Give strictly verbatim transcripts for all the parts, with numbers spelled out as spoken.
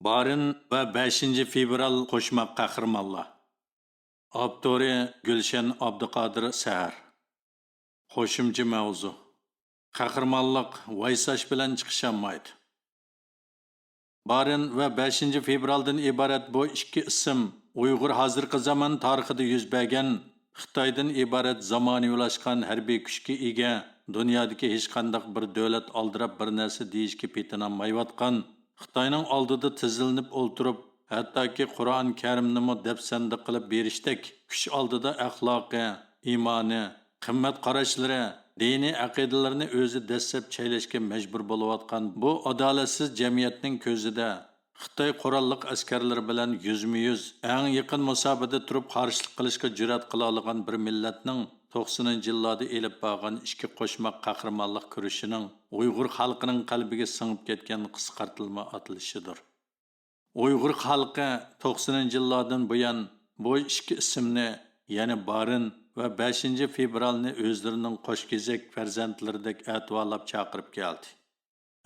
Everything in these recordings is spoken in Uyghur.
بارىن ۋە بەشىنچى فېۋرال قوشماق قەھرىمانلار. ئاپتورى: گۈلشەن ئابدۇقادىر سەھەر. قوشۇمچە ماۋزۇ: قەھرىمانلىق ۋايساش بىلەن چىقىشالمايدۇ. بارىن ۋە بەشىنچى فېۋرالدىن ئىبارەت بۇ ئىككى ئىسىم ئۇيغۇر ھازىرقى زامان تارىخىدا يۈز بەرگەن خىتايدىن ئىبارەت زامانىۋىلاشقان ھەربىي كۈچكە ئىگە، دۇنيادىكى ھېچقانداق بىر دۆلەت ئالدىراپ بىر نەرسە دېيىشكە پېتىنالمايۋاتقان، خىتاينىڭ ئالدىدا تىزلىنىپ ئولتۇرۇپ، ھەتتاكى قۇرئان كەرىمنىمۇ دەپسەندە قىلىپ بېرىشتەك كۈچ ئالدىدا ئەخلاقى، ئىمانى، قىممەت قاراشلىرى، دىنىي ئەقىدىلىرىنى ئۆزى دەسسەپ چەيلەشكە مەجبۇر بولۇۋاتقان بۇ ئادالەتسىز جەمئىيەتنىڭ كۆزىدە، خىتاي قوراللىق ئەسكەرلىرى بىلەن يۈزمۇ يۈز، ئەڭ يېقىن مۇساپىدە تۇرۇپ قارشىلىق قىلىشقا جۈرئەت قىلالىغان بىر مىللەتنىڭ توقسىنىنچى يىللاردا ئېلىپ بارغان ئىككى قوشماق قەھرىمانلىق كۈرىشىنىڭ ئۇيغۇر خەلقىنىڭ قەلبىگە سىڭىپ كەتكەن قىسقارتىلما ئاتىلىشىدۇر. ئۇيغۇر خەلقى توقسىنىنچى يىللاردىن بۇيان بۇ ئىككى ئىسىمنى، يەنى بارىن ۋە بەشىنچى فېۋرالنى ئۆزلىرىنىڭ قوشكېزەك پەرزەنتلىرىدەك ئەتىۋارلاپ چاقىرىپ كەلدى.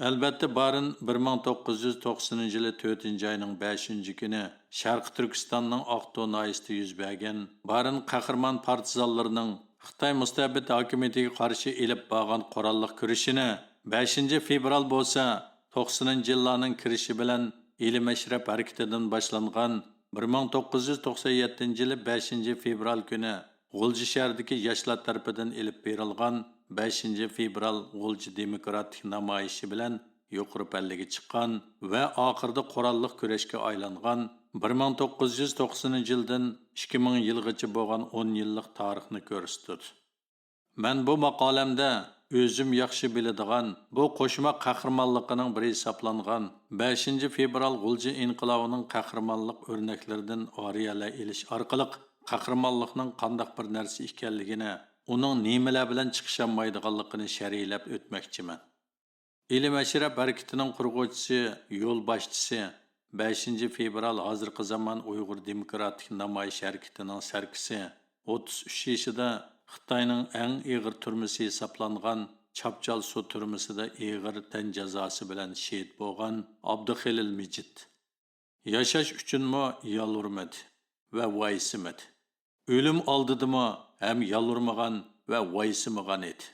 ئەلبەتتە، بارىن بىر مىڭ توققۇز يۈز توقسىنىنچى يىلى تۆتىنچى ئاينىڭ بەشىنچى كۈنى شەرقىي تۈركىستاننىڭ ئاقتۇ ناھىيەسىدە يۈز بەرگەن بارىن قەھرىمان پارتىزانلىرىنىڭ خىتاي مۇستەبىت ھاكىمىيىتىگە قارشى ئېلىپ بارغان قوراللىق كۈرىشىنى، بەشىنچى فېۋرال بولسا توقسىنىنچى يىللارنىڭ كىرىشى بىلەن ئىلىم ئەشرەپ ھەرىكىتىدىن باشلانغان بىر مىڭ توققۇز يۈز توقسان يەتتىنچى يىلى بەشىنچى فېۋرال كۈنى غۇلجا شەھىرىدىكى ياشلار تەرىپىدىن ئېلىپ بېرىلغان بەشىنچى فېۋرال غۇلجا دېموكراتىك نامايىشى بىلەن يۇقىرى پەللىگە چىققان ۋە ئاخىرىدا قوراللىق كۈرەشكە ئايلانغان بىر مىڭ توققۇز يۈز توقسىنىنچى يىلدىن ئىككى مىڭ يىلغىچە بولغان ئون يىللىق تارىخنى كۆرسىتىدۇ. مەن بۇ ماقالەمدە ئۆزۈم ياخشى بىلىدىغان، بۇ قوشماق قەھرىمانلىقىنىڭ بىرى ھېسابلانغان بەشىنچى فېۋرال غۇلجا ئىنقىلابىنىڭ قەھرىمانلىق ئۆرنەكلىرىدىن ئارىيەلەر ئېلىش ئارقىلىق قەھرىمانلىقنىڭ قانداق بىر نەرسە ئىكەنلىكىنى، ئۇنىڭ نېمىلەر بىلەن چىقىشالمايدىغانلىقىنى شەرھلەپ ئۆتمەكچىمەن. ئىلىم ئەشرەپ ھەرىكىتىنىڭ قۇرغۇچىسى، يولباشچىسى، بەشىنچى فېۋرال ھازىرقى زامان ئۇيغۇر دېموكراتىك نامايىش ھەرىكىتىنىڭ سەركىسى، ئوتتۇز ئۈچ يېشىدا خىتاينىڭ ئەڭ ئېغىر تۈرمىسى ھېسابلانغان چاپچال سۇ تۈرمىسىدە ئېغىر تەن جازاسى بىلەن شېھىت بولغان ئابدۇخېلىل مىجىت. ياشاش ئۈچۈنمۇ يالۋۇرمىدى ۋە ۋايسىمىدى. ئۆلۈم ئالدىدىمۇ ھەم يالۋۇرمىغان ۋە ۋايسىمىغان ئىدى.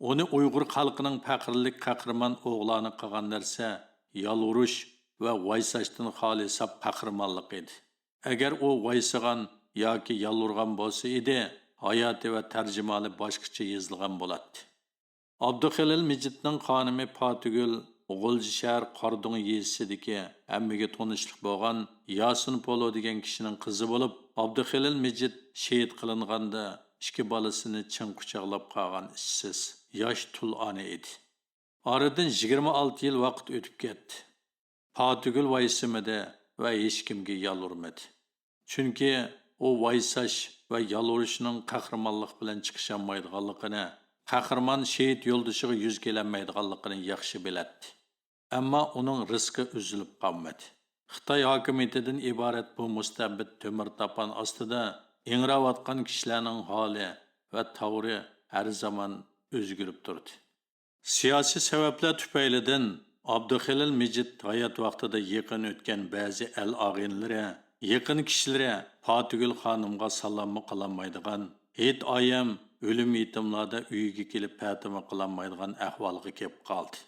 ئۇنى ئۇيغۇر خەلقىنىڭ پەخىرلىك قەھرىمان ئوغلانى قىلغان نەرسە يالۋۇرۇش ۋە ۋايساشتىن خالىي ساپ قەھرىمانلىق ئىدى. ئەگەر ئۇ ۋايسىغان ياكى يالۋۇرغان بولسا ئىدى، ھاياتى ۋە تەرجىمىھالى باشقىچە يېزىلغان بولاتتى. ئابدۇخېلىل مىجىتنىڭ خانىمى پاتىگۈل غۇلجا شەھەر قاردۇڭ يېزىسىدىكى ھەممىگە تونۇشلۇق بولغان ياسىن پولو دېگەن كىشىنىڭ قىزى بولۇپ، ئابدۇخېلىل مىجىت شېھىت قىلىنغاندا ئىككى بالىسىنى چىڭ قۇچاقلاپ قالغان ئىشسىز ياش تۇل ئانا ئىدى. ئارىدىن يىگىرمە ئالتە يىل ۋاقىت ئۆتۈپ كەتتى. پاتىگۈل ۋايسىمىدى ۋە ھېچكىمگە يالۋۇرمىدى. چۈنكى ئۇ ۋايساش ۋە يالۋۇرۇشنىڭ قەھرىمانلىق بىلەن چىقىشالمايدىغانلىقىنى، قەھرىمان شېھىت يولدىشىغا يۈز كېلەلمەيدىغانلىقىنى ياخشى بىلەتتى. ئەمما ئۇنىڭ رىزقى ئۈزۈلۈپ قالمىدى. خىتاي ھاكىمىيىتىدىن ئىبارەت بۇ مۇستەبىت تۆمۈر تاپان ئاستىدا ئىڭراۋاتقان كىشىلەرنىڭ ھالى ۋە تاۋرى ھەر زامان ئۆزگىرىپ تۇردى. سىياسىي سەۋەبلەر تۈپەيلىدىن ئابدۇخېلىل مىجىت ھايات ۋاقتىدا يېقىن ئۆتكەن بەزى ئەل ئاغىنىلىرى، يېقىن كىشىلىرى پاتىگۈل خانىمغا سالاممۇ قىلالمايدىغان، ھېيت ئايەم، ئۆلۈم يېتىملاردا ئۆيىگە كېلىپ پەتىمۇ قىلالمايدىغان ئەھۋالغا كېلىپ قالدى.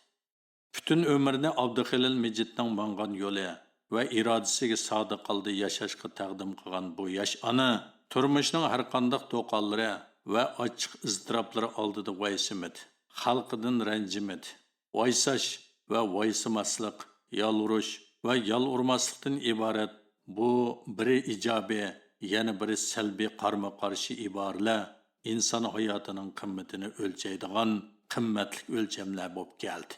پۈتۈن ئۆمرىنى ئابدۇخېلىل مىجىتنىڭ ماڭغان يولى ۋە ئىرادىسىگە سادىق ھالدا ياشاشقا تەقدىم قىلغان بۇ ياش ئانا تۇرمۇشنىڭ ھەرقانداق دوقاللىرى ۋە ئاچچىق ئىزتىراپلىرى ئالدىدا ۋايسىمىدى، خەلقىدىن رەنجىمىدى. ۋايساش ۋە ۋايسىماسلىق، يالۋۇرۇش ۋە يالۋۇرماسلىقتىن ئىبارەت بۇ بىرى ئىجابىي، يەنە بىرى سەلبىي قارىمۇ قارشى ئىبارىلەر ئىنسان ھاياتىنىڭ قىممىتىنى ئۆلچەيدىغان قىممەتلىك ئۆلچەملەر بولۇپ كەلدى.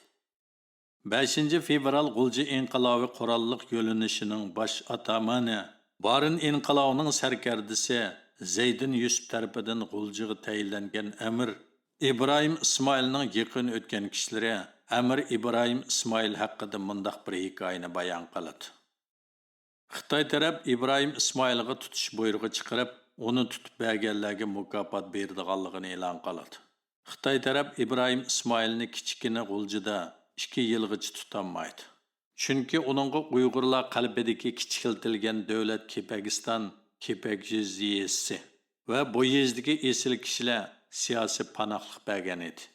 بەشىنچى فېۋرال غۇلجا ئىنقىلابى قوراللىق يۆنىلىشىنىڭ باش ئاتامانى، بارىن ئىنقىلابىنىڭ سەركەردىسى زەيدىن يۈسۈپ تەرىپىدىن غۇلجىغا تەيىنلەنگەن ئەمىر ئىبراھىم ئىسمائىلنىڭ يېقىن ئۆتكەن كىشىلىرى ئەمىر ئىبراھىم ئىسمائىل ھەققىدە مۇنداق بىر ھېكايىنى بايان قىلىدۇ. خىتاي تەرەپ ئىبراھىم ئىسمائىلغا تۇتۇش بۇيرۇقى چىقىرىپ، ئۇنى تۇتۇپ بەرگەنلەرگە مۇكاپات بېرىدىغانلىقىنى ئېلان قىلىدۇ. خىتاي تەرەپ ئىبراھىم ئىسمائىلنى كىچىككىنە غۇلجىدا ئىككى يىلغىچە تۇتالمايدۇ. چۈنكى ئۇنىڭغا ئۇيغۇرلار قەلبىدىكى كىچىكلىتىلگەن دۆلەت كېپەكىستان، كېپەك يېزىسى ۋە بۇ يېزىدىكى ئېسىل كىشىلەر سىياسىي پاناھلىق بەرگەن ئىدى.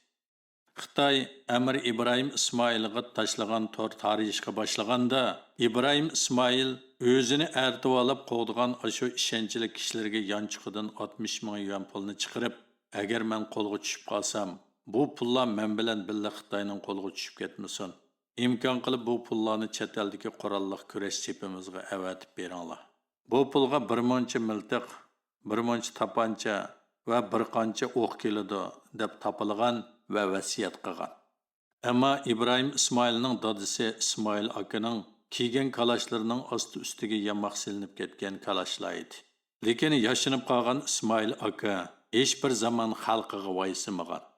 خىتاي ئەمىر ئىبراھىم ئىسمائىلغا تاشلىغان تور تارىيىشقا باشلىغاندا، ئىبراھىم ئىسمائىل ئۆزىنى ئەرتىۋالىپ قوغدىغان ئاشۇ ئىشەنچلىك كىشىلىرىگە يانچۇقىدىن ئاتمىش مىڭ يۈەن پۇلنى چىقىرىپ، «ئەگەر مەن قولغا چۈشۈپ قالسام، بۇ پۇللار مەن بىلەن بىللە خىتاينىڭ قولىغا چۈشۈپ كەتمىسۇن. ئىمكان قىلىپ بۇ پۇللارنى چەت ئەلدىكى قوراللىق كۈرەش سېپىمىزغا ئەۋەتىپ بېرىڭلار. بۇ پۇلغا بىر مۇنچە مىلتىق، بىر مۇنچە تاپانچا ۋە بىر قانچە ئوق كېلىدۇ» دەپ تاپىلىغان ۋە ۋەسىيەت قىلغان. ئەمما ئىبراھىم ئىسمائىلنىڭ دادىسى ئىسمائىل ئاكىنىڭ كىيگەن كالاچلىرىنىڭ ئاستى ئۈستىگە ياماق سېلىنىپ كەتكەن كالاچلار ئىدى. لېكىن ياشىنىپ قالغان ئىسمائىل ئاكا ھېچبىر زامان خەلقىگە ۋايسىمىغان،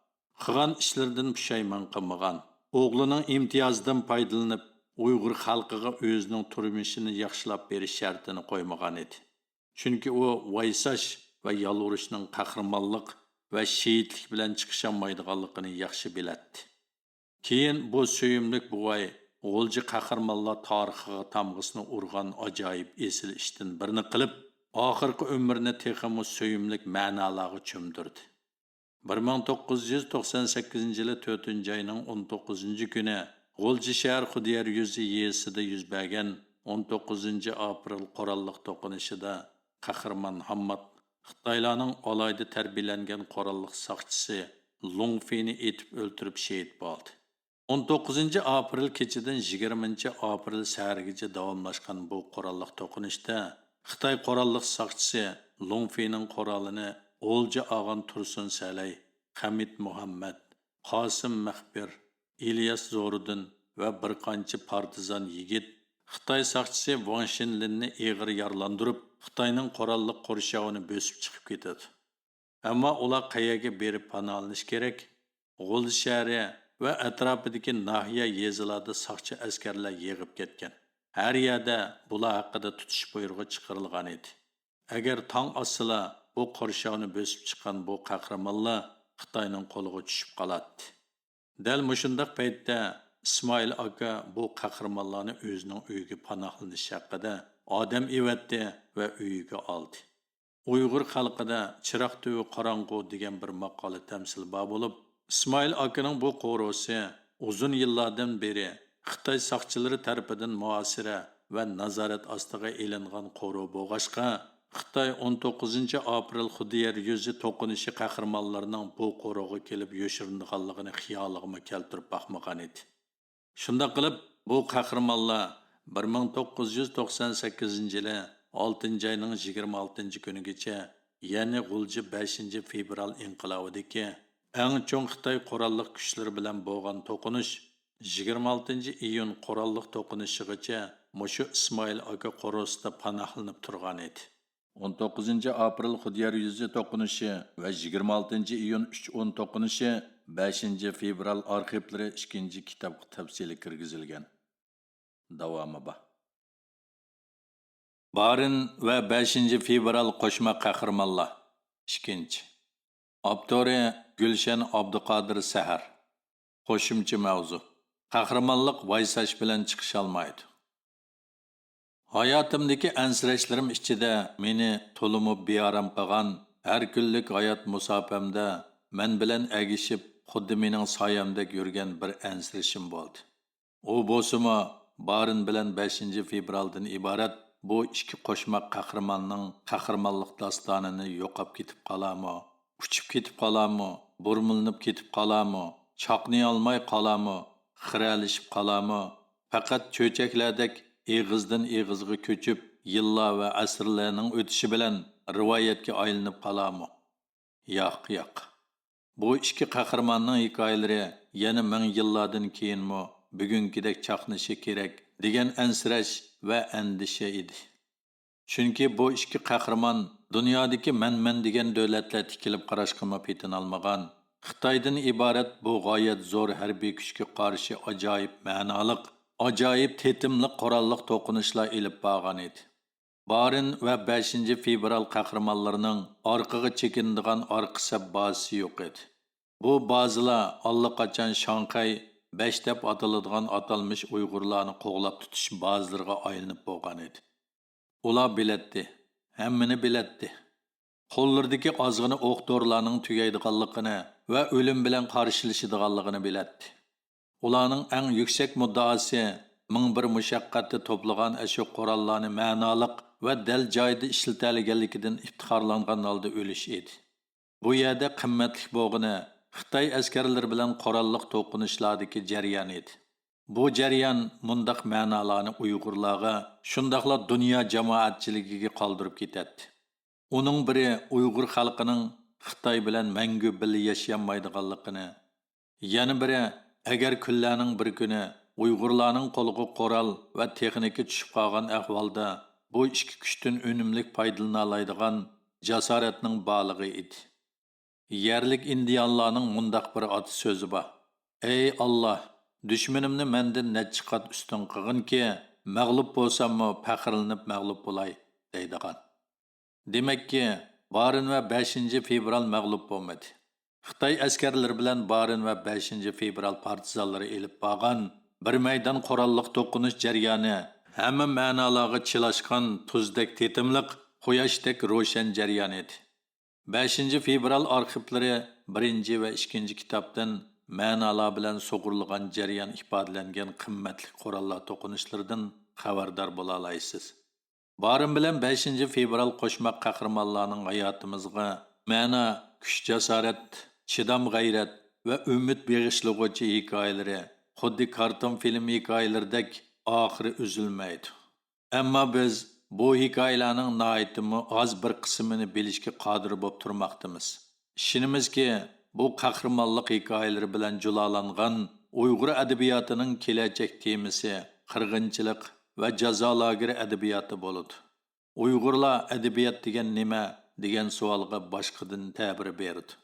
قىلغان ئىشلىرىدىن پۇشايمان قىلمىغان، ئوغلىنىڭ ئىمتىيازىدىن پايدىلىنىپ، ئۇيغۇر خەلقىگە ئۆزىنىڭ تۇرمۇشىنى ياخشىلاپ بېرىش شەرتىنى قويمىغان ئىدى. چۈنكى ئۇ ۋايساش ۋە يالۋۇرۇشنىڭ قەھرىمانلىق ۋە شېھىتلىك بىلەن چىقىشالمايدىغانلىقىنى ياخشى بىلەتتى. كېيىن بۇ سۆيۈملۈك بوۋاي غۇلجا قەھرىمانلار تارىخىغا تامغىسىنى ئۇرغان ئاجايىپ ئېسىل ئىشتىن بىرنى قىلىپ، ئاخىرقى ئۆمرىنى تېخىمۇ سۆيۈملۈك مەنالارغا چۆمدۈردى. بىر مىڭ توققۇز يۈز توقسان سەككىزىنچى يىلى تۆتىنچى ئاينىڭ ئون توققۇزىنچى كۈنى غۇلجا شەھەر خۇديار يۈزى يېزىسىدا يۈز بەرگەن ئون توققۇزىنچى ئاپرېل قوراللىق توقۇنۇشىدا قەھرىمان ھاممات خىتايلارنىڭ ئالاھىدە تەربىيەلەنگەن قوراللىق ساقچىسى لۇڭ فېينى ئېتىپ ئۆلتۈرۈپ شېھىت بولدى. ئون توققۇزىنچى ئاپرېل كېچىدىن يىگىرمىنچى ئاپرېل سەھەرگىچە داۋاملاشقان بۇ قوراللىق توقۇنۇشتا خىتاي قوراللىق ساقچىسى لۇڭ فېينىڭ قورالىنى ئولجا ئالغان تۇرسۇن سەلەي، خەمىت مۇھەممەد، قاسىم مەخپىر، ئىلياس زورىدىن ۋە بىر قانچە پارتىزان يىگىت خىتاي ساقچىسى ۋاڭ شىنلىننى ئېغىر يارىلاندۇرۇپ، خىتاينىڭ قوراللىق قورشاۋىنى بۆسۈپ چىقىپ كېتىدۇ. ئەمما ئۇلار قەيەرگە بېرىپ پاناھلىنىش كېرەك؟ غۇلجا شەھىرى ۋە ئەتراپىدىكى ناھىيە، يېزىلاردا ساقچى ئەسكەرلەر يىغىپ كەتكەن. ھەر يەردە بۇلار ھەققىدە تۇتۇش بۇيرۇقى چىقىرىلغان ئىدى. ئەگەر تاڭ ئاتسىلا، بۇ قورشاۋنى بۆسۈپ چىققان بۇ قەھرىمانلار خىتاينىڭ قولىغا چۈشۈپ قالاتتى. دەل مۇشۇنداق پەيتتە ئىسمائىل ئاكا بۇ قەھرىمانلارنى ئۆزىنىڭ ئۆيىگە پاناھلىنىش ھەققىدە ئادەم ئەۋەتتى ۋە ئۆيىگە ئالدى. ئۇيغۇر خەلقىدە «چىراغ تۈۋى قاراڭغۇ» دېگەن بىر ماقالە تەمسىل بار بولۇپ، ئىسمائىل ئاكىنىڭ بۇ قورۇسى ئۇزۇن يىللاردىن بېرى خىتاي ساقچىلىرى تەرىپىدىن مۇھاسىرە ۋە نازارەت ئاستىغا ئېلىنغان قورۇ بولغاچقا، خىتاي ئون توققۇزىنچى ئاپرېل خۇديەر يۈزى توقۇنۇشى قەھرىمانلىرىنىڭ بۇ قورۇغا كېلىپ يوشۇرۇنىدىغانلىقىنى خىيالىغىمۇ كەلتۈرۈپ باقمىغان ئىدى. شۇنداق قىلىپ، بۇ قەھرىمانلار بىر مىڭ توققۇز يۈز توقسان سەككىزىنچى يىلى ئالتىنچى ئاينىڭ يىگىرمە ئالتىنچى كۈنىگىچە، يەنى غۇلجا بەشىنچى فېۋرال ئىنقىلابىدىكى ئەڭ چوڭ خىتاي قوراللىق كۈچلىرى بىلەن بولغان توقۇنۇش، يىگىرمە ئالتىنچى ئىيۇن قوراللىق توقۇنۇشىغىچە مۇشۇ ئىسمائىل ئاكا قورۇسىدا پاناھلىنىپ تۇرغان ئىدى. ئون توققۇزىنچى ئاپرېل خۇديار يۈزى توقۇنۇشى ۋە يىگىرمە ئالتىنچى ئىيۇن ئۈچ ئون توقۇنۇشى، بەشىنچى فېۋرال ئارخىپلىرى ئىككىنچى كىتابقا تەپسىلىي كىرگۈزۈلگەن. داۋامى بار. بارىن ۋە بەشىنچى فېۋرال قوشما قەھرىمانلار. ئىككىنچى. ئاپتورى گۈلشەن ئابدۇقادىر سەھەر. قوشۇمچە مەۋزۇ. قەھرىمانلىق ۋايساش بىلەن چىقىشالمايدۇ. ھاياتىمدىكى ئەنسىرەشلىرىم ئىچىدە مېنى تولىمۇ بىئارام قىلغان ھەر كۈنلۈك ھايات مۇساپەمدە مەن بىلەن ئەگىشىپ، خۇددى مېنىڭ سايەمدەك يۈرگەن بىر ئەنسىرىشىم بولدى. ئۇ بولسىمۇ، بارىن بىلەن بەشىنچى فېۋرالدىن ئىبارەت بۇ ئىككى قوشماق قەھرىماننىڭ قەھرىمانلىق داستانىنى يوقاپ كېتىپ قالارمۇ، ئۇچۇپ كېتىپ قالارمۇ، بۇرمىلىنىپ كېتىپ قالارمۇ، چاقنىيالماي قالارمۇ، خىرەلىشىپ قالارمۇ، پەقەت چۆچەكلەردەك ئېغىزدىن ئېغىزغا كۆچۈپ، يىللار ۋە ئەسىرلەرنىڭ ئۆتۈشى بىلەن رىۋايەتكە ئايلىنىپ قالارمۇ؟ ياق، ياق. بۇ ئىككى قەھرىماننىڭ ھېكايىلىرى يەنە مىڭ يىللاردىن كېيىنمۇ بۈگۈنكىدەك چاقنىشى كېرەك دېگەن ئەنسىرەش ۋە ئەندىشە ئىدى. چۈنكى بۇ ئىككى قەھرىمان دۇنيادىكى مەن-مەن دېگەن دۆلەتلەر تىكىلىپ قاراشقىمۇ پېتىنالمىغان، خىتايدىن ئىبارەت بۇ غايەت زور ھەربىي كۈچكە قارشى ئاجايىپ مەنالىق، ئاجايىپ تېتىملىق قوراللىق توقۇنۇشلار ئېلىپ بارغان ئىدى. بارىن ۋە بەشىنچى فېۋرال قەھرىمانلىرىنىڭ ئارقىغا چېكىنىدىغان ئارقا سەپ بازىسى يوق ئىدى. بۇ بازىلار ئاللىقاچان شاڭخەي، بەش دەپ ئاتىلىدىغان ئاتالمىش ئۇيغۇرلارنى قوغلاپ تۇتۇش بازىلىرىغا ئايلىنىپ بولغان ئىدى. ئۇلار بىلەتتى، ھەممىنى بىلەتتى. قوللىرىدىكى ئازغىنە ئوق-دورىلارنىڭ تۈگەيدىغانلىقىنى ۋە ئۆلۈم بىلەن قارشىلىشىدىغانلىقىنى بىلەتتى. ئۇلارنىڭ ئەڭ يۈكسەك مۇددىئاسى مىڭ بىر مۇشەققەتتە توپلىغان ئەشۇ قوراللارنى مەنالىق ۋە دەل جايىدا ئىشلىتەلىگەنلىكىدىن ئىپتىخارلانغان ھالدا ئۆلۈش ئىدى. بۇ يەردە قىممەتلىك بولغىنى خىتاي ئەسكەرلىرى بىلەن قوراللىق توقۇنۇشلاردىكى جەريان ئىدى. بۇ جەريان مۇنداق مەنالارنى ئۇيغۇرلارغا، شۇنداقلا دۇنيا جامائەتچىلىكىگە قالدۇرۇپ كېتەتتى. ئۇنىڭ بىرى ئۇيغۇر خەلقىنىڭ خىتاي بىلەن مەڭگۈ بىللە ياشىيالمايدىغانلىقىنى، يەنە بىرى، ئەگەر كۈنلەرنىڭ بىر كۈنى ئۇيغۇرلارنىڭ قولىغا قورال ۋە تېخنىكا چۈشۈپ قالغان ئەھۋالدا بۇ ئىككى كۈچتىن ئۈنۈملۈك پايدىلىنالايدىغان جاسارەتنىڭ بارلىقى ئىدى. يەرلىك ئىندىيانلارنىڭ مۇنداق بىر ئاتا سۆزى بار: «ئەي ئاللا، دۈشمىنىمنى مەندىن نەچچە قات ئۈستۈن قىلغىنكى، مەغلۇپ بولساممۇ پەخىرلىنىپ مەغلۇپ بولاي» دەيدىغان. دېمەككى، بارىن ۋە بەشىنچى فېۋرال مەغلۇپ بولمىدى. خىتاي ئەسكەرلىرى بىلەن بارىن ۋە بەشىنچى فېۋرال پارتىزانلىرى ئېلىپ بارغان بىر مەيدان قوراللىق توقۇنۇش جەريانى ھەممە مەنالارغا چىلاشقان تۇزدەك تېتىملىق، قۇياشتەك روشەن جەريان ئىدى. بەشىنچى فېۋرال ئارخىپلىرى بىرىنچى ۋە ئىككىنچى كىتابتىن مەنالار بىلەن سۇغۇرۇلغان جەريان ئىپادىلەنگەن قىممەتلىك قوراللار توقۇنۇشلىرىدىن خەۋەردار بولالايسىز. بارىن بىلەن بەشىنچى فېۋرال قوشماق قەھرىمانلارنىڭ ھاياتىمىزغا مەنا، كۈچ-جاسارەت، چىدام-غەيرەت ۋە ئۈمىد بېغىشلىغۇچى ھېكايىلىرى خۇددى كارتون فىلىم ھېكايىلىرىدەك ئاخىرى ئۈزۈلمەيدۇ. ئەمما بىز بۇ ھېكايىلەرنىڭ ناھايىتىمۇ ئاز بىر قىسمىنى بىلىشكە قادىر بولۇپ تۇرماقتىمىز. ئىشىنىمىزكى، بۇ قەھرىمانلىق ھېكايىلىرى بىلەن جۇلالانغان ئۇيغۇر ئەدەبىياتىنىڭ كېلەچەك تېمىسى قىرغىنچىلىق ۋە جازا لاگېرى ئەدەبىياتى بولىدۇ. ئۇيغۇرلار ئەدەبىيات دېگەن نېمە؟ دېگەن سوئالغا باشقىدىن تەبىر بېرىدۇ.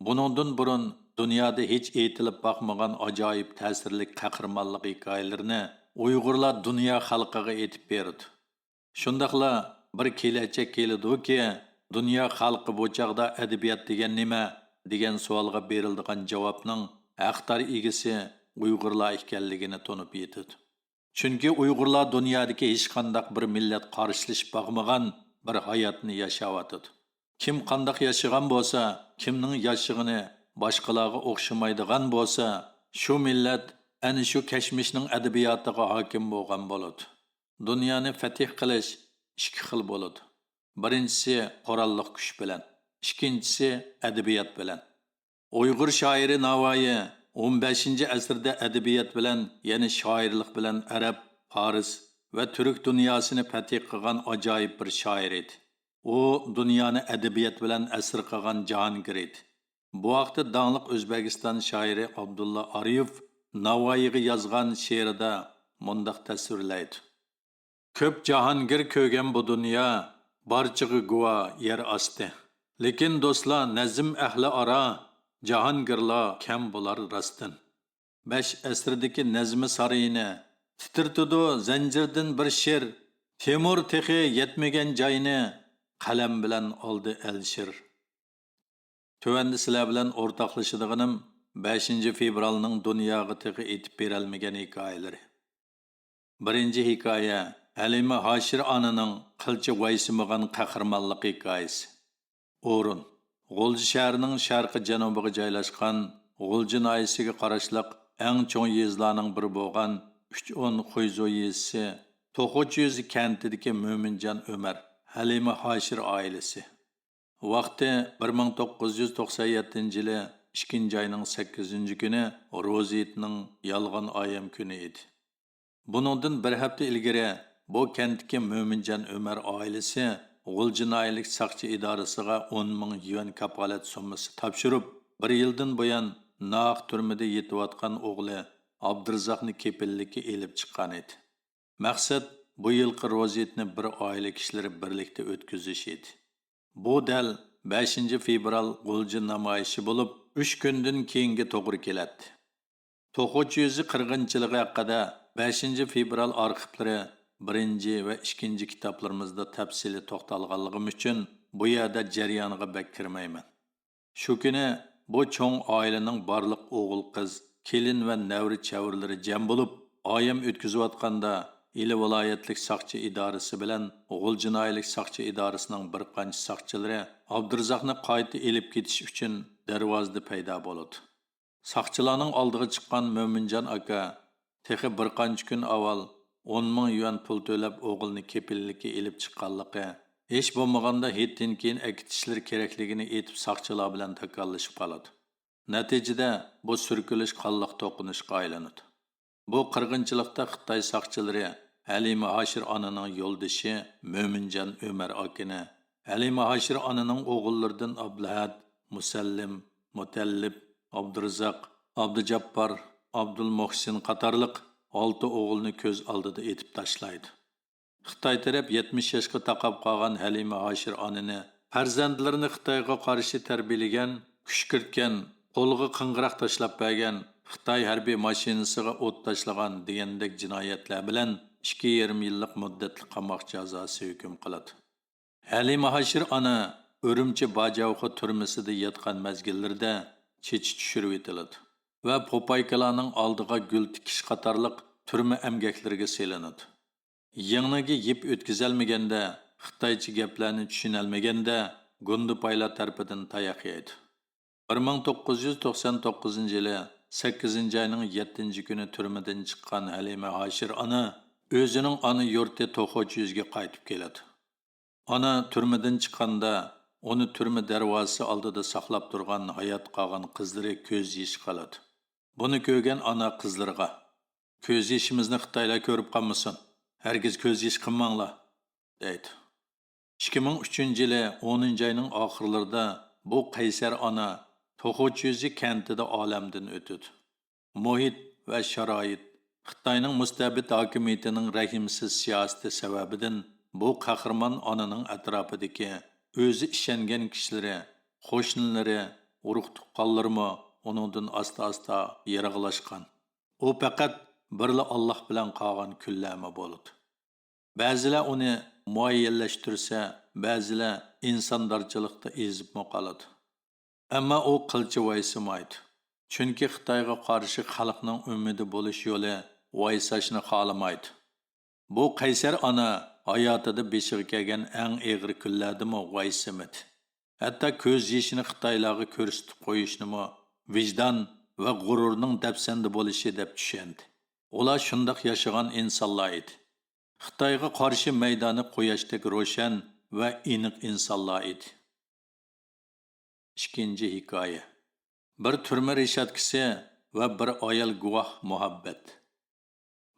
بۇنىڭدىن بۇرۇن دۇنيادا ھېچ ئېيتىلىپ باقمىغان ئاجايىپ تەسىرلىك قەھرىمانلىق ھېكايىلىرىنى ئۇيغۇرلار دۇنيا خەلقىگە ئېيتىپ بېرىدۇ. شۇنداقلا بىر كېلەچەك كېلىدۇكى، دۇنيا خەلقى بۇ چاغدا ئەدەبىيات دېگەن نېمە؟ دېگەن سوئالغا بېرىلىدىغان جاۋابنىڭ ھەقدار ئىگىسى ئۇيغۇرلار ئىكەنلىكىنى تونۇپ يېتىدۇ. چۈنكى ئۇيغۇرلار دۇنيادىكى ھېچقانداق بىر مىللەت قارشىلىشىپ باقمىغان بىر ھاياتنى ياشاۋاتىدۇ. كىم قانداق ياشىغان بولسا، كىمنىڭ ياشىغىنى باشقىلارغا ئوخشىمايدىغان بولسا، شۇ مىللەت ئەنە شۇ كەچمىشنىڭ ئەدەبىياتىغا ھاكىم بولغان بولىدۇ. دۇنيانى فەتھ قىلىش ئىككى خىل بولىدۇ. بىرىنچىسى قوراللىق كۈچ بىلەن، ئىككىنچىسى ئەدەبىيات بىلەن. ئۇيغۇر شائىرى ناۋايى ئون بەشىنچى ئەسىردە ئەدەبىيات بىلەن، يەنى شائىرلىق بىلەن ئەرەب، پارس ۋە تۈرك دۇنياسىنى پەتھ قىلغان ئاجايىپ بىر شائىر ئىدى. ئۇ دۇنيانى ئەدەبىيات بىلەن ئەسىر قىلغان جاھانگىر ئىدى. بۇ ھەقتە داڭلىق ئۆزبېكىستان شائىرى ئابدۇللا ئارىيېف ناۋايىغا يازغان شېئىرىدا مۇنداق تەسۋىرلەيدۇ: كۆپ جاھانگىر كۆرگەن بۇ دۇنيا، بارچىغا گۇۋا يەر ئاستى. لېكىن دوستلار، نەزم ئەھلى ئارا، جاھانگىرلار كەم بولار راستتىن. بەش ئەسىردىكى نەزمى سارىيىنى تىترىتىدۇ زەنجىردىن بىر شىر. تېمۇر تېخى يەتمىگەن جاينى قەلەم بىلەن ئالدى ئەلىشىر. تۆۋەندە سىلەر بىلەن ئورتاقلىشىدىغىنىم بەشىنچى فېۋرالنىڭ دۇنياغا تېخى ئېيتىپ بېرەلمىگەن ھېكايىلىرى. بىرىنچى ھېكايە، ھەلىمە ھاشىر ئانىنىڭ قىلچە ۋايسىمىغان قەھرىمانلىق ھېكايىسى. ئورۇن، غۇلجا شەھىرىنىڭ شەرقىي جەنۇبىغا جايلاشقان غۇلجا ناھىيەسىگە قاراشلىق ئەڭ چوڭ يېزىلارنىڭ بىرى بولغان ئۈچ ئون خۇيزۇ يېزىسى توخۇچ يۈزى كەنتىدىكى مۆمىنجان ئۆمەر، ھەلىمە ھاشىر ئائىلىسى. ۋاقتى بىر مىڭ توققۇز يۈز توقسان يەتتىنچى يىلى ئىككىنچى ئاينىڭ سەككىزىنچى كۈنى روزى ھېيتنىڭ يالغان ئايەم كۈنى ئىدى. بۇنىڭدىن بىر ھەپتە ئىلگىرى بۇ كەنتتىكى مۆمىنجان ئۆمەر ئائىلىسى غۇلجا ناھىيەلىك ساقچى ئىدارىسىغا ئون مىڭ يۈەن كاپالەت سوممىسى تاپشۇرۇپ، بىر يىلدىن بۇيان ناھەق تۈرمىدە يېتىۋاتقان ئوغلى ئابدۇرازاقنى كېپىللىككە ئېلىپ چىققان ئىدى. مەقسەت بۇ يىلقى روزى ھېيتنى بىر ئائىلە كىشىلىرى بىرلىكتە ئۆتكۈزۈش ئىدى. بۇ دەل بەشىنچى فېۋرال غۇلجا نامايىشى بولۇپ، ئۈچ كۈندىن كېيىنگە توغرا كېلەتتى. توخۇچ يۈزى قىرغىنچىلىقى ھەققىدە بەشىنچى فېۋرال ئارخىپلىرى بىرىنچى ۋە ئىككىنچى كىتابلىرىمىزدا تەپسىلىي توختالغانلىقىم ئۈچۈن بۇ يەردە جەريانغا بەك كىرمەيمەن. شۇ كۈنى بۇ چوڭ ئائىلىنىڭ بارلىق ئوغۇل-قىز، كېلىن ۋە نەۋرە چەۋرىلىرى جەم بولۇپ، ئايەم ئۆتكۈزۈۋاتقاندا، ئىلى ۋىلايەتلىك ساقچى ئىدارىسى بىلەن غۇلجا ناھىيەلىك ساقچى ئىدارىسىنىڭ بىر قانچە ساقچىلىرى ئابدۇرازاقنى قايتا ئېلىپ كېتىش ئۈچۈن دەرۋازىدا پەيدا بولىدۇ. ساقچىلارنىڭ ئالدىغا چىققان مۆمىنجان ئاكا تېخى بىر قانچە كۈن ئاۋۋال ئون مىڭ يۈەن پۇل تۆلەپ ئوغلىنى كېپىللىككە ئېلىپ چىققانلىقى، ھېچ بولمىغاندا ھېيتتىن كېيىن ئەكېتىشلىرى كېرەكلىكىنى ئېيتىپ ساقچىلار بىلەن تاكاللىشىپ قالىدۇ. نەتىجىدە بۇ سۈركىلىش قانلىق توقۇنۇشقا ئايلىنىدۇ. بۇ قىرغىنچىلىقتا خىتاي ساقچىلىرى ھەلىمە ھاشىر ئانىنىڭ يولدىشى مۆمىنجان ئۆمەر ئاكىنى، ھەلىمە ھاشىر ئانىنىڭ ئوغۇللىرىدىن ئابلىھەد، مۇسەللىم، مۇتەللىپ، ئابدۇرازاق، ئابدۇجاپپار، ئابدۇلمۇھسىن قاتارلىق ئالتە ئوغۇلنى كۆز ئالدىدا ئېتىپ تاشلايدۇ. خىتاي تەرەپ يەتمىش ياشقا تاقاپ قالغان ھەلىمە ھاشىر ئانىنى، پەرزەنتلىرىنى خىتايغا قارشى تەربىيەلىگەن، كۈشكۈرتكەن، قولىغا قىڭغىراق تاشلاپ بەرگەن، خىتاي ھەربىي ماشىنىسىغا ئوت تاشلىغان دېگەندەك جىنايەتلەر بىلەن ئىككى يېرىم يىللىق مۇددەتلىك قاماق جازاسى ھۆكۈم قىلىدۇ. ھەلىمە ھاشىر ئانا ئۈرۈمچى باجاۋخو تۈرمىسىدە ياتقان مەزگىللىرىدە چېچى چۈشۈرۈۋېتىلىدۇ ۋە پوپايكىلارنىڭ ئالدىغا گۈل تىكىش قاتارلىق تۈرمە ئەمگەكلىرىگە سېلىنىدۇ. يىڭنىگە يىپ ئۆتكۈزەلمىگەندە، خىتايچە گەپلەرنى چۈشىنەلمىگەندە، گۇندىپايلار تەرىپىدىن تاياق يەيدۇ. بىر مىڭ توققۇز يۈز توقسان توققۇزىنچى يىلى سەككىزىنچى ئاينىڭ يەتتىنچى كۈنى تۈرمىدىن چىققان ھەلىمە ھاشىر ئانا ئۆزىنىڭ ئانا يۇرتى توخۇچيۈزگە قايتىپ كېلىدۇ. ئانا تۈرمىدىن چىققاندا، ئۇنى تۈرمە دەرۋازىسى ئالدىدا ساقلاپ تۇرغان ھايات قالغان قىزلىرى كۆز يېشى قىلىدۇ. بۇنى كۆرگەن ئانا قىزلىرىغا، «كۆز يېشىمىزنى خىتايلار كۆرۈپ قالمىسۇن، ھەرگىز كۆز يېشى قىلماڭلار» دەيدۇ. ئىككى مىڭ ئۈچىنچى يىلى ئونىنچى ئاينىڭ ئاخىرلىرىدا بۇ قەيسەر ئانا توخۇچيۈزى كەنتىدە ئالەمدىن ئۆتىدۇ. مۇھىت ۋە شارائىت، خىتاينىڭ مۇستەبىت ھاكىمىيىتىنىڭ رەھىمسىز سىياسىتى سەۋەبىدىن بۇ قەھرىمان ئانىنىڭ ئەتراپىدىكى ئۆزى ئىشەنگەن كىشىلىرى، قوشنىلىرى، ئۇرۇق-تۇغقانلىرىمۇ ئۇنىڭدىن ئاستا-ئاستا يىراقلاشقان. ئۇ پەقەت بىرلا ئاللاھ بىلەن قالغان كۈنلەرمۇ بولىدۇ. بەزىلەر ئۇنى مۇئەييەنلەشتۈرسە، بەزىلەر ئىنساندارچىلىقتا ئېزىپمۇ قالىدۇ. ئەمما ئۇ قىلچە ۋايسىمايدۇ. چۈنكى خىتايغا قارشى خەلقنىڭ ئۈمىدى بولۇش يولى ۋايساشنى خالىمايدۇ. بۇ قەيسەر ئانا ھاياتىدا بېشىغا كەلگەن ئەڭ ئېغىر كۈنلەردىمۇ ۋايسىمىدى. ھەتتا كۆز يېشىنى خىتايلارغا كۆرسىتىپ قويۇشنىمۇ ۋىجدان ۋە غۇرۇرنىڭ دەپسەندە بولۇشى دەپ چۈشەندى. ئۇلار شۇنداق ياشىغان ئىنسانلار ئىدى. خىتايغا قارشى مەيدانى قۇياشتەك روشەن ۋە ئېنىق ئىنسانلار ئىدى. ئىككىنچى ھېكايە. بىر تۈرمە رېشاتكىسى ۋە بىر ئايال گۇۋاھ مۇھەببەت.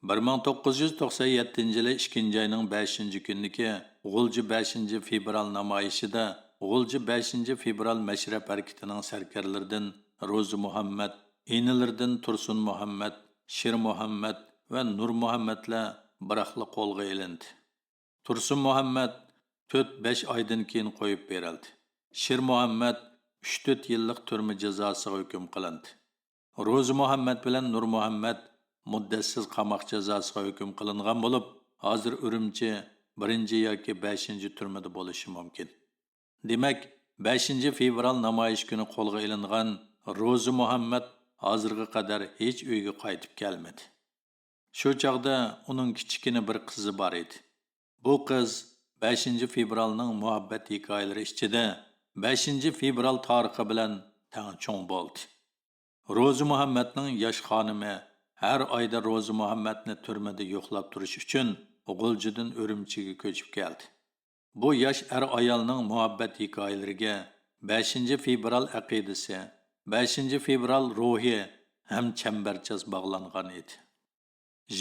بىر مىڭ توققۇز يۈز توقسان يەتتىنچى يىلى ئىككىنچى ئاينىڭ بەشىنچى كۈنىدىكى غۇلجا بەشىنچى فېۋرال نامايىشىدا غۇلجا بەشىنچى فېۋرال مەشرەپ ھەرىكىتىنىڭ سەركەردىلىرىدىن روزى مۇھەممەد، ئىنىلىرىدىن تۇرسۇن مۇھەممەد، شىر مۇھەممەد ۋە نۇر مۇھەممەدلەر بىراقلا قولغا ئېلىندى. تۇرسۇن مۇھەممەد تۆت-بەش ئايدىن كېيىن قويۇپ بېرىلدى. شىر مۇھەممەد ئۈچ-تۆت يىللىق تۈرمە جازاسىغا ھۆكۈم قىلىندى. روزى مۇھەممەد بىلەن نۇر مۇھەممەد مۇددەتسىز قاماق جازاسىغا ھۆكۈم قىلىنغان بولۇپ، ھازىر ئۈرۈمچى بىرىنچى ياكى بەشىنچى تۈرمىدە بولۇشى مۇمكىن. دېمەك، بەشىنچى فېۋرال نامايىش كۈنى قولغا ئېلىنغان روزى مۇھەممەد ھازىرغا قەدەر ھېچ ئۆيگە قايتىپ كەلمىدى. شۇ چاغدا ئۇنىڭ كىچىككىنە بىر قىزى بار ئىدى. بۇ قىز بەشىنچى فېۋرالنىڭ مۇھەببەت ھېكايىلىرى ئىچىدە بەشىنچى فېۋرال تارىخى بىلەن تەڭ چوڭ بولدى. روزى مۇھەممەدنىڭ ياش خانىمى ھەر ئايدا روزى مۇھەممەدنى تۈرمىدە يوقلاپ تۇرۇش ئۈچۈن غۇلجىدىن ئۈرۈمچىگە كۆچۈپ كەلدى. بۇ ياش ئەر-ئايالنىڭ مۇھەببەت ھېكايىلىرىگە بەشىنچى فېۋرال ئەقىدىسى، بەشىنچى فېۋرال روھى ھەم چەمبەرچاس باغلانغان ئىدى.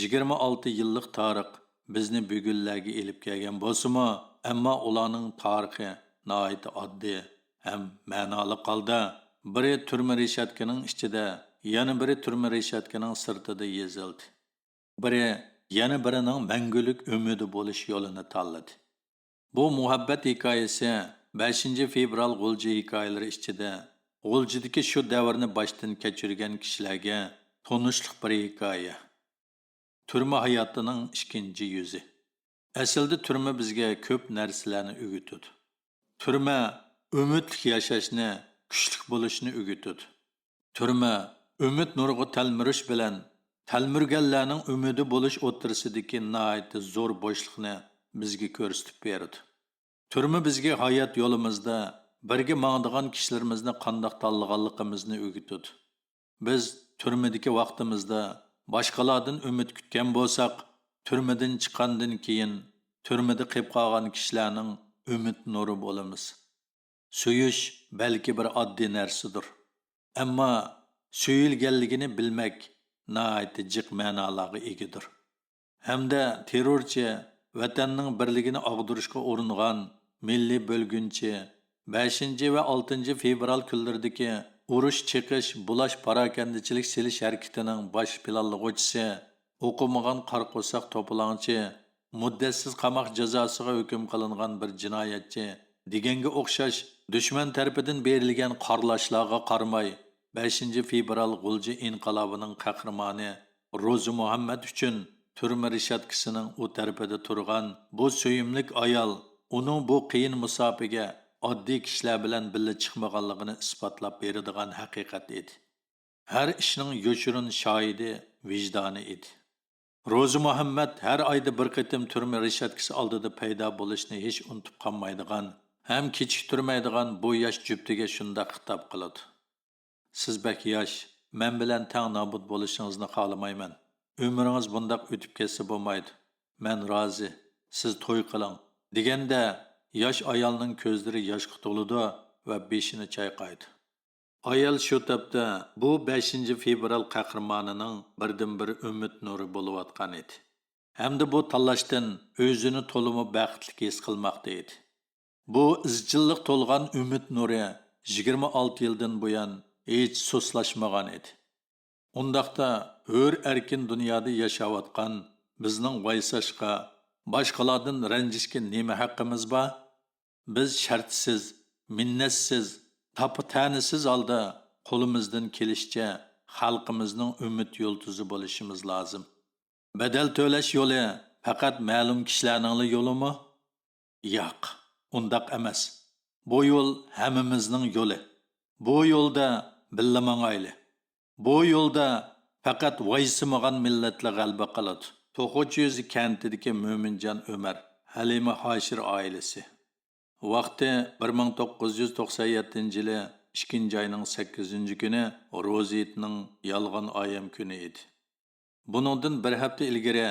يىگىرمە ئالتە يىللىق تارىخ بىزنى بۈگۈنلەرگە ئېلىپ كەلگەن بولسىمۇ، ئەمما ئۇلارنىڭ تارىخى ناھايىتى ئاددىي ھەم مەنالىق ھالدا، بىرى تۈرمە رېشاتكىنىڭ ئىچىدە، يەنە بىرى تۈرمە رېشاتكىنىڭ سىرتىدا يېزىلدى. بىرى يەنە بىرىنىڭ مەڭگۈلۈك ئۈمىدى بولۇش يولىنى تاللىدى. بۇ مۇھەببەت ھېكايىسى بەشىنچى فېۋرال غۇلجا ھېكايىلىرى ئىچىدە غۇلجىدىكى شۇ دەۋرنى باشتىن كەچۈرگەن كىشىلەرگە تونۇشلۇق بىر ھېكايە. تۈرمە ھاياتىنىڭ ئىككىنچى يۈزى. ئەسلىدە تۈرمە بىزگە كۆپ نەرسىلەرنى ئۆگىتىدۇ. تۈرمە ئۈمىدلىك ياشاشنى، كۈچلۈك بولۇشنى ئۆگىتىدۇ. تۈرمە ئۈمىد نۇرىغا تەلمۈرۈش بىلەن تەلمۈرگەنلەرنىڭ ئۈمىدى بولۇش ئوتتۇرىسىدىكى ناھايىتى زور بوشلۇقنى بىزگە كۆرسىتىپ بېرىدۇ. تۈرمە بىزگە ھايات يولىمىزدا بىرگە ماڭىدىغان كىشىلىرىمىزنى قانداق تاللىغانلىقىمىزنى ئۆگىتىدۇ. بىز تۈرمىدىكى ۋاقتىمىزدا باشقىلاردىن ئۈمىد كۈتكەن بولساق، تۈرمىدىن چىققاندىن كېيىن تۈرمىدە قېلىپ قالغان كىشىلەرنىڭ ئۈمىد نۇرى بولىمىز. سۆيۈش بەلكى بىر ئاددىي نەرسىدۇر. ئەمما سۆيۈلگەنلىكىنى بىلمەك ناھايىتى جىق مەنالارغا ئىگىدۇر. ھەمدە تېررورچى، ۋەتەننىڭ بىرلىكىنى ئاغدۇرۇشقا ئۇرۇنغان مىللىي بۆلگۈنچى، بەشىنچى ۋە ئالتىنچى فېۋرال كۈنلىرىدىكى ئۇرۇش، چېقىش، بۇلاش، پاراكەندىچىلىك سېلىش ھەرىكىتىنىڭ باش پىلانلىغۇچىسى، ئوقۇمىغان قارا قورساق توپىلاڭچى، مۇددەتسىز قاماق جازاسىغا ھۆكۈم قىلىنغان بىر جىنايەتچى دېگەنگە ئوخشاش دۈشمەن تەرىپىدىن بېرىلگەن قارىلاشلارغا قارىماي، بەشىنچى فېۋرال غۇلجا ئىنقىلابىنىڭ قەھرىمانى روزى مۇھەممەد ئۈچۈن تۈرمە رېشاتكىسىنىڭ ئۇ تەرىپىدە تۇرغان بۇ سۆيۈملۈك ئايال ئۇنىڭ بۇ قىيىن مۇساپىگە ئاددىي كىشىلەر بىلەن بىللە چىقمىغانلىقىنى ئىسپاتلاپ بېرىدىغان ھەقىقەت ئىدى. ھەر ئىشنىڭ يوشۇرۇن شاھىدى ۋىجدانى ئىدى. روزى مۇھەممەد ھەر ئايدا بىر قېتىم تۈرمە رېشاتكىسى ئالدىدا پەيدا بولۇشنى ھېچ ئۇنتۇپ قالمايدىغان ھەم كېچىكتۈرمەيدىغان بۇ ياش جۈپتىگە شۇنداق خىتاب قىلىدۇ: سىز بەك ياش، مەن بىلەن تەڭ نابۇت بولۇشىڭىزنى خالىمايمەن. ئۆمرىڭىز بۇنداق ئۆتۈپ كەتسە بولمايدۇ. مەن رازى، سىز توي قىلىڭ، دېگەندە، ياش ئايالنىڭ كۆزلىرى ياشقا تولىدۇ ۋە بېشىنى چايقايدۇ. ئايال شۇ تاپتا بۇ بەشىنچى فېۋرال قەھرىمانىنىڭ بىردىنبىر ئۈمىد نۇرى بولۇۋاتقان ئىدى. ھەمدە بۇ تاللاشتىن ئۆزىنى تولىمۇ بەختلىك ھېس قىلماقتا ئىدى. بۇ ئىزچىللىق تولغان ئۈمىد نۇرى يىگىرمە ئالتە يىلدىن بۇيان ھېچ سۇسلاشمىغان ئىدى. ئۇنداقتا ھۆر ئەركىن دۇنيادا ياشاۋاتقان بىزنىڭ ۋايساشقا، باشقىلاردىن رەنجىشكە نېمە ھەققىمىز بار؟ بىز شەرتسىز، مىننەتسىز، تاپا-تەنىسىز ھالدا قولىمىزدىن كېلىشىچە خەلقىمىزنىڭ ئۈمىد يۇلتۇزى بولۇشىمىز لازىم. بەدەل تۆلەش يولى پەقەت مەلۇم كىشىلەرنىڭلا يولىمۇ؟ ياق، ئۇنداق ئەمەس. بۇ يول ھەممىمىزنىڭ يولى. بۇ يولدا بىللە ماڭايلى. بۇ يولدا پەقەت ۋايسىمىغان مىللەتلا غەلىبە قىلىدۇ. توخۇچى يۈزى كەنتىدىكى مۆمىنجان ئۆمەر، ھەلىمە ھاشىر ئائىلىسى. ۋاقتى بىر مىڭ توققۇز يۈز توقسان يەتتىنچى يىلى ئىككىنچى ئاينىڭ سەككىزىنچى كۈنى روزى ھېيتنىڭ يالغان ئايەم كۈنى ئىدى. بۇنىڭدىن بىر ھەپتە ئىلگىرى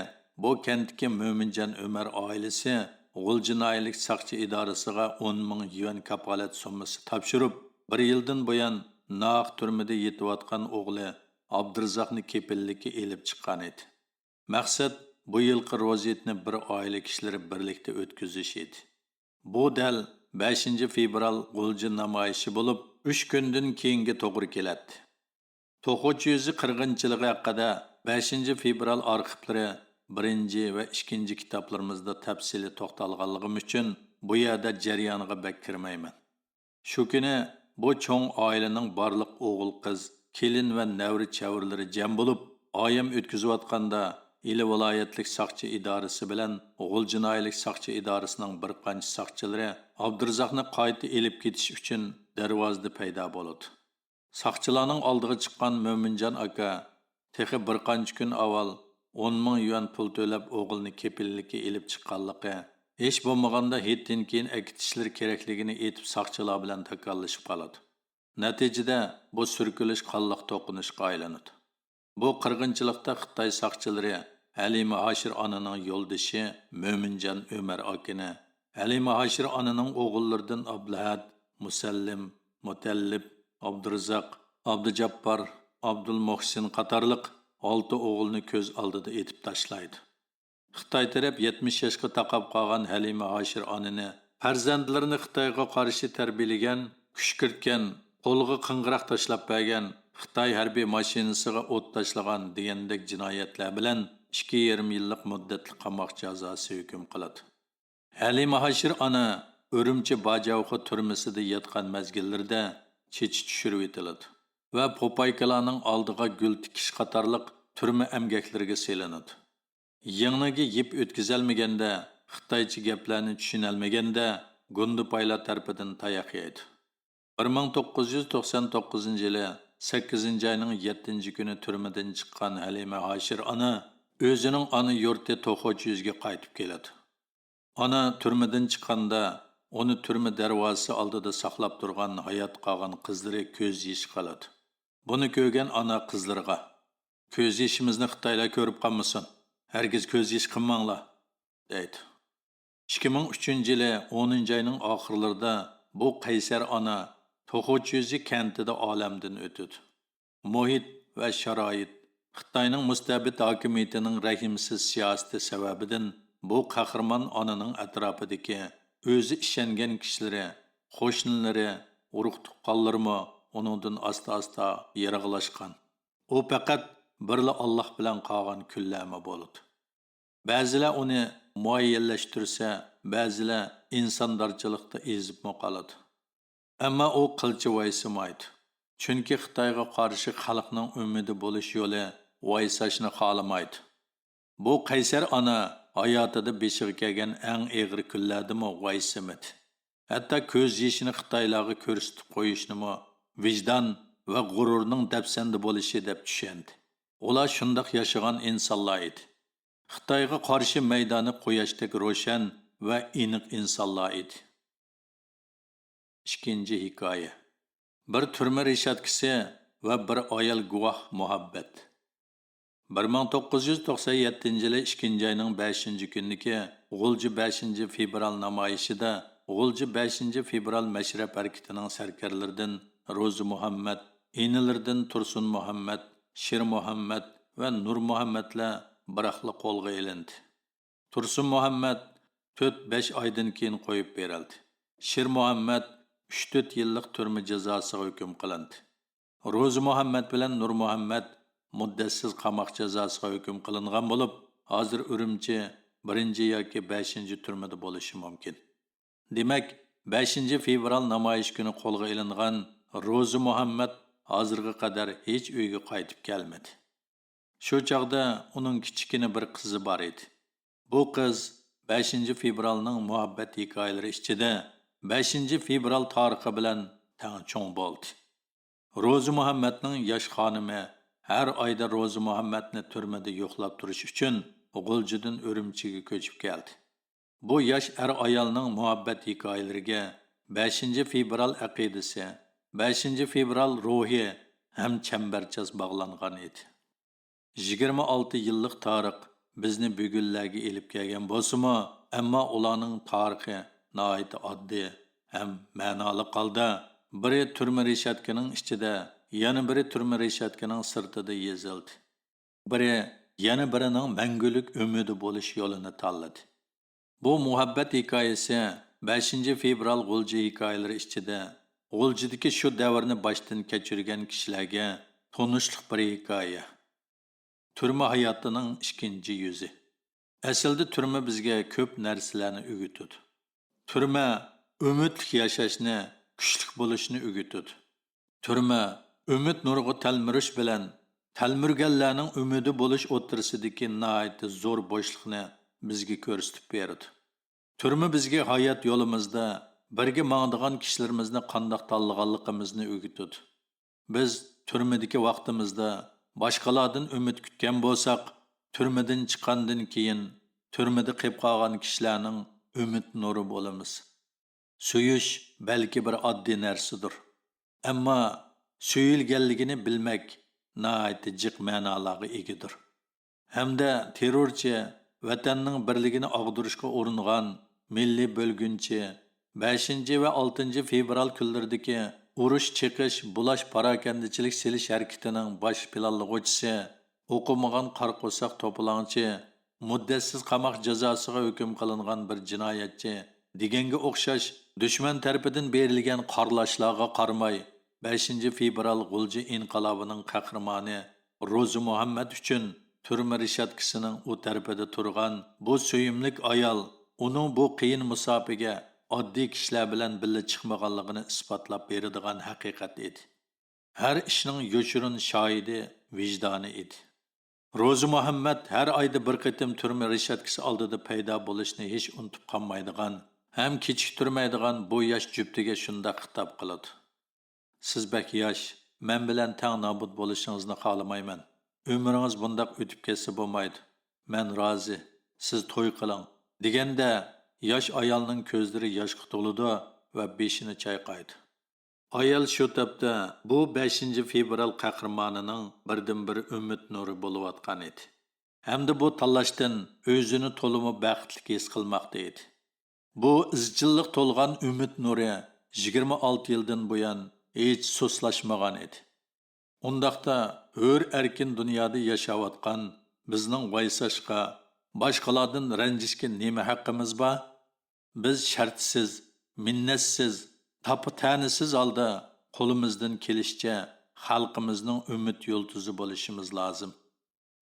بۇ كەنتتىكى مۆمىنجان ئۆمەر ئائىلىسى غۇلجا ناھىيەلىك ساقچى ئىدارىسىغا ئون مىڭ يۈەن كاپالەت سوممىسى تاپشۇرۇپ، بىر يىلدىن بۇيان ناھەق تۈرمىدە يېتىۋاتقان ئوغلى ئابدۇرازاقنى كېپىللىككە ئېلىپ چىققان ئىدى. مەقسەت بۇ يىلقى روزى ھېيتنى بىر ئائىلە كىشىلىرى بىرلىكتە ئۆتكۈزۈش ئىدى. بۇ دەل بەشىنچى فېۋرال غۇلجا نامايىشى بولۇپ، ئۈچ كۈندىن كېيىنگە توغرا كېلەتتى. توخۇچى يۈزى قىرغىنچىلىقى ھەققىدە بەشىنچى فېۋرال ئارخىپلىرى بىرىنچى ۋە ئىككىنچى كىتابلىرىمىزدا تەپسىلىي توختالغانلىقىم ئۈچۈن بۇ يەردە جەريانغا بەك كىرمەيمەن. شۇ كۈنى بۇ چوڭ ئائىلىنىڭ بارلىق ئوغۇل-قىز، كېلىن ۋە نەۋرە-چەۋرىلىرى جەم بولۇپ، ئايەم ئۆتكۈزۈۋاتقاندا، ئىلى ۋىلايەتلىك ساقچى ئىدارىسى بىلەن غۇلجا ناھىيەلىك ساقچى ئىدارىسىنىڭ بىر قانچە ساقچىلىرى ئابدۇرازاقنى قايتا ئېلىپ كېتىش ئۈچۈن دەرۋازىدا پەيدا بولىدۇ. ساقچىلارنىڭ ئالدىغا چىققان مۆمىنجان ئاكا تېخى بىر قانچە كۈن ئاۋۋال ئون مىڭ يۈەن پۇل تۆلەپ ئوغلىنى كېپىللىككە ئېلىپ چىققانلىقى، ھېچ بولمىغاندا ھېيتتىن كېيىن ئەكېتىشلىرى كېرەكلىكىنى ئېيتىپ ساقچىلار بىلەن تاكاللىشىپ قالىدۇ. نەتىجىدە بۇ سۈركىلىش قانلىق توقۇنۇشقا ئايلىنىدۇ. بۇ قىرغىنچىلىقتا خىتاي ساقچىلىرى ھەلىمە ھاشىر ئانىنىڭ يولدىشى مۆمىنجان ئۆمەر ئاكىنى، ھەلىمە ھاشىر ئانىنىڭ ئوغۇللىرىدىن ئابلىھەد، مۇسەللىم، مۇتەللىپ، ئابدۇرازاق، ئابدۇجاپپار، ئابدۇلمۇھسىن قاتارلىق ئالتە ئوغۇلنى كۆز ئالدىدا ئېتىپ تاشلايدۇ. خىتاي تەرەپ يەتمىش ياشقا تاقاپ قالغان ھەلىمە ھاشىر ئانىنى، پەرزەنتلىرىنى خىتايغا قارشى تەربىيەلىگەن، كۈشكۈرتكەن، قولىغا قىڭغىراق تاشلاپ بەرگەن، خىتاي ھەربىي ماشىنىسىغا ئوت تاشلىغان دېگەندەك جىنايەتلەر بىلەن ئىككى يېرىم يىللىق مۇددەتلىك قاماق جازاسى ھۆكۈم قىلىدۇ. ھەلىمە ھاشىر ئانا ئۈرۈمچى باجاۋخو تۈرمىسىدە ياتقان مەزگىللىرىدە چېچى چۈشۈرۈۋېتىلىدۇ ۋە پوپايكىلارنىڭ ئالدىغا گۈل تىكىش قاتارلىق تۈرمە ئەمگەكلىرىگە سېلىنىدۇ. يىڭنىگە يىپ ئۆتكۈزەلمىگەندە، خىتايچە گەپلەرنى چۈشىنەلمىگەندە، گۇندىپايلار تەرىپىدىن تاياق يەيدۇ. بىر مىڭ توققۇز يۈز توقسان توققۇزىنچى يىلى سەككىزىنچى ئاينىڭ يەتتىنچى كۈنى تۈرمىدىن چىققان ھەلىمە ھاشىر ئانا ئۆزىنىڭ ئانا يۇرتى توخۇچيۈزگە قايتىپ كېلىدۇ. ئانا تۈرمىدىن چىققاندا، ئۇنى تۈرمە دەرۋازىسى ئالدىدا ساقلاپ تۇرغان ھايات قالغان قىزلىرى كۆز يېشى قىلىدۇ. بۇنى كۆرگەن ئانا قىزلىرىغا، «كۆز يېشىمىزنى خىتايلار كۆرۈپ قالمىسۇن، ھەرگىز كۆز يېشى قىلماڭلار» دەيدۇ. ئىككى مىڭ ئۈچىنچى يىلى ئونىنچى ئاينىڭ ئاخىرلىرىدا بۇ قەيسەر ئانا توخۇچيۈزى كەنتىدە ئالەمدىن ئۆتىدۇ. مۇھىت ۋە شارائىت، خىتاينىڭ مۇستەبىت ھاكىمىيىتىنىڭ رەھىمسىز سىياسىتى سەۋەبىدىن بۇ قەھرىمان ئانىنىڭ ئەتراپىدىكى ئۆزى ئىشەنگەن كىشىلىرى، قوشنىلىرى، ئۇرۇق-تۇغقانلىرىمۇ ئۇنىڭدىن ئاستا-ئاستا يىراقلاشقان. ئۇ پەقەت بىرلا ئاللاھ بىلەن قالغان كۈنلەرمۇ بولىدۇ. بەزىلەر ئۇنى مۇئەييەنلەشتۈرسە، بەزىلەر ئىنساندارچىلىقتا ئېزىپمۇ قالىدۇ. ئەمما ئۇ قىلچە ۋايسىمايدۇ. چۈنكى خىتايغا قارشى خەلقنىڭ ئۈمىدى بولۇش يولى ۋايساشنى خالىمايدۇ. بۇ قەيسەر ئانا ھاياتىدا بېشىغا كەلگەن ئەڭ ئېغىر كۈنلەردىمۇ ۋايسىمىدى. ھەتتا كۆز يېشىنى خىتايلارغا كۆرسىتىپ قويۇشنىمۇ ۋىجدان ۋە غۇرۇرنىڭ دەپسەندە بولۇشى دەپ چۈشەندى. ئۇلار شۇنداق ياشىغان ئىنسانلار ئىدى. خىتايغا قارشى مەيدانى قۇياشتەك روشەن ۋە ئېنىق ئىنسانلار ئىدى. ئىككىنچى ھېكايە. بىر تۈرمە رېشاتكىسى ۋە بىر ئايال گۇۋاھ مۇھەببەت. بىر مىڭ توققۇز يۈز توقسان يەتتىنچى يىلى ئىككىنچى ئاينىڭ بەشىنچى كۈنىدىكى غۇلجا بەشىنچى فېۋرال نامايىشىدا غۇلجا بەشىنچى فېۋرال مەشرەپ ھەرىكىتىنىڭ سەركەردىلىرىدىن روزى مۇھەممەد، ئىنىلىرىدىن تۇرسۇن مۇھەممەد، شىر مۇھەممەد ۋە نۇر مۇھەممەدلەر بىراقلا قولغا ئېلىندى. تۇرسۇن مۇھەممەد تۆت-بەش ئايدىن كېيىن قويۇپ بېرىلدى. شىر مۇھەممەد ئۈچ-تۆت يىللىق تۈرمە جازاسىغا ھۆكۈم قىلىندى. روزى مۇھەممەد بىلەن نۇر مۇھەممەد مۇددەتسىز قاماق جازاسىغا ھۆكۈم قىلىنغان بولۇپ، ھازىر ئۈرۈمچى بىرىنچى ياكى بەشىنچى تۈرمىدە بولۇشى مۇمكىن. دېمەك، بەشىنچى فېۋرال نامايىش كۈنى قولغا ئېلىنغان روزى مۇھەممەد ھازىرغا قەدەر ھېچ ئۆيگە قايتىپ كەلمىدى. شۇ چاغدا ئۇنىڭ كىچىككىنە بىر قىزى بار ئىدى. بۇ قىز بەشىنچى فېۋرالنىڭ مۇھەببەت ھېكايىلىرى ئىچىدە بەشىنچى فېۋرال تارىخى بىلەن تەڭ چوڭ بولدى. روزى مۇھەممەدنىڭ ياش خانىمى ھەر ئايدا روزى مۇھەممەدنى تۈرمىدە يوقلاپ تۇرۇش ئۈچۈن غۇلجىدىن ئۈرۈمچىگە كۆچۈپ كەلدى. بۇ ياش ئەر-ئايالنىڭ مۇھەببەت ھېكايىلىرىگە بەشىنچى فېۋرال ئەقىدىسى، بەشىنچى فېۋرال روھى ھەم چەمبەرچاس باغلانغان ئىدى. يىگىرمە ئالتە يىللىق تارىخ بىزنى بۈگۈنلەرگە ئېلىپ كەلگەن بولسىمۇ، ئەمما ئۇلارنىڭ تارىخى ناھايىتى ئاددىي ھەم مەنالىق ھالدا، بىرى تۈرمە رېشاتكىنىڭ ئىچىدە، يەنە بىرى تۈرمە رېشاتكىنىڭ سىرتىدا يېزىلدى. بىرى يەنە بىرىنىڭ مەڭگۈلۈك ئۈمىدى بولۇش يولىنى تاللىدى. بۇ مۇھەببەت ھېكايىسى بەشىنچى فېۋرال غۇلجا ھېكايىلىرى ئىچىدە غۇلجىدىكى شۇ دەۋرنى باشتىن كەچۈرگەن كىشىلەرگە تونۇشلۇق بىر ھېكايە. تۈرمە ھاياتىنىڭ ئىككىنچى يۈزى. ئەسلىدە تۈرمە بىزگە كۆپ نەرسىلەرنى ئۆگىتىدۇ. تۈرمە ئۈمىدلىك ياشاشنى، كۈچلۈك بولۇشنى ئۆگىتىدۇ. تۈرمە ئۈمىد نۇرىغا تەلمۈرۈش بىلەن تەلمۈرگەنلەرنىڭ ئۈمىدى بولۇش ئوتتۇرىسىدىكى ناھايىتى زور بوشلۇقنى بىزگە كۆرسىتىپ بېرىدۇ. تۈرمە بىزگە ھايات يولىمىزدا بىرگە ماڭىدىغان كىشىلىرىمىزنى قانداق تاللىغانلىقىمىزنى ئۆگىتىدۇ. بىز تۈرمىدىكى ۋاقتىمىزدا باشقىلاردىن ئۈمىد كۈتكەن بولساق، تۈرمىدىن چىققاندىن كېيىن تۈرمىدە قېلىپ قالغان كىشىلەرنىڭ ئۈمىد نۇرى بولىمىز. سۆيۈش بەلكى بىر ئاددىي نەرسىدۇر، ئەمما سۆيۈلگەنلىكىنى بىلمەك ناھايىتى جىق مەنالارغا ئىگىدۇر. ھەمدە تېررورچى، ۋەتەننىڭ بىرلىكىنى ئاغدۇرۇشقا ئۇرۇنغان مىللىي بۆلگۈنچى، بەشىنچى ۋە ئالتىنچى فېۋرال كۈنلىرىدىكى ئۇرۇش، چېقىش، بۇلاش، پاراكەندىچىلىك سېلىش ھەرىكىتىنىڭ باش پىلانلىغۇچىسى، ئوقۇمىغان قارا قورساق توپىلاڭچى، مۇددەتسىز قاماق جازاسىغا ھۆكۈم قىلىنغان بىر جىنايەتچى دېگەنگە ئوخشاش دۈشمەن تەرىپىدىن بېرىلگەن قارلاشلارغا قارىماي، بەشىنچى فېۋرال غۇلجا ئىنقىلابىنىڭ قەھرىمانى روزى مۇھەممەد ئۈچۈن تۈرمە رېشاتكىسىنىڭ ئۇ تەرىپىدە تۇرغان بۇ سۆيۈملۈك ئايال ئۇنىڭ بۇ قىيىن مۇساپىگە ئاددىي كىشىلەر بىلەن بىللە چىقمىغانلىقىنى ئىسپاتلاپ بېرىدىغان ھەقىقەت ئىدى. ھەر ئىشنىڭ يوشۇرۇن شاھىدى ۋىجدانى ئىدى. روزى مۇھەممەد ھەر ئايدا بىر قېتىم تۈرمە رېشاتكىسى ئالدىدا پەيدا بولۇشنى ھېچ ئۇنتۇپ قالمايدىغان ھەم كېچىكتۈرمەيدىغان بۇ ياش جۈپتىگە شۇنداق خىتاب قىلىدۇ: سىز بەك ياش، مەن بىلەن تەڭ نابۇت بولۇشىڭىزنى خالىمايمەن. ئۆمرىڭىز بۇنداق ئۆتۈپ كەتسە بولمايدۇ. مەن رازى. سىز توي قىلىڭ، دېگەندە، ياش ئايالنىڭ كۆزلىرى ياشقا تولىدۇ ۋە بېشىنى چايقايدۇ. ئايال شۇ تاپتا بۇ بەشىنچى فېۋرال قەھرىمانىنىڭ بىردىنبىر ئۈمىد نۇرى بولۇۋاتقان ئىدى. ھەمدە بۇ تاللاشتىن ئۆزىنى تولىمۇ بەختلىك ھېس قىلماقتا ئىدى. بۇ ئىزچىللىق تولغان ئۈمىد نۇرى يىگىرمە ئالتە يىلدىن بۇيان ھېچ سۇسلاشمىغان ئىدى. ئۇنداقتا ھۆر ئەركىن دۇنيادا ياشاۋاتقان بىزنىڭ ۋايساشقا، باشقىلاردىن رەنجىشكە نېمە ھەققىمىز بار؟ بىز شەرتسىز، مىننەتسىز، تاپا-تەنىسىز ھالدا قولىمىزدىن كېلىشىچە خەلقىمىزنىڭ ئۈمىد يۇلتۇزى بولۇشىمىز لازىم.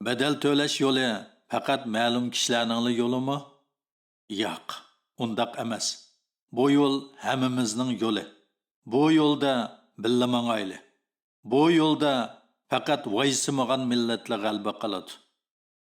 بەدەل تۆلەش يولى پەقەت مەلۇم كىشىلەرنىڭلا يولىمۇ؟ ياق، ئۇنداق ئەمەس. بۇ يول ھەممىمىزنىڭ يولى. بۇ يولدا بىللە ماڭايلى. بۇ يولدا پەقەت ۋايسىمىغان مىللەتلا غەلىبە قىلىدۇ.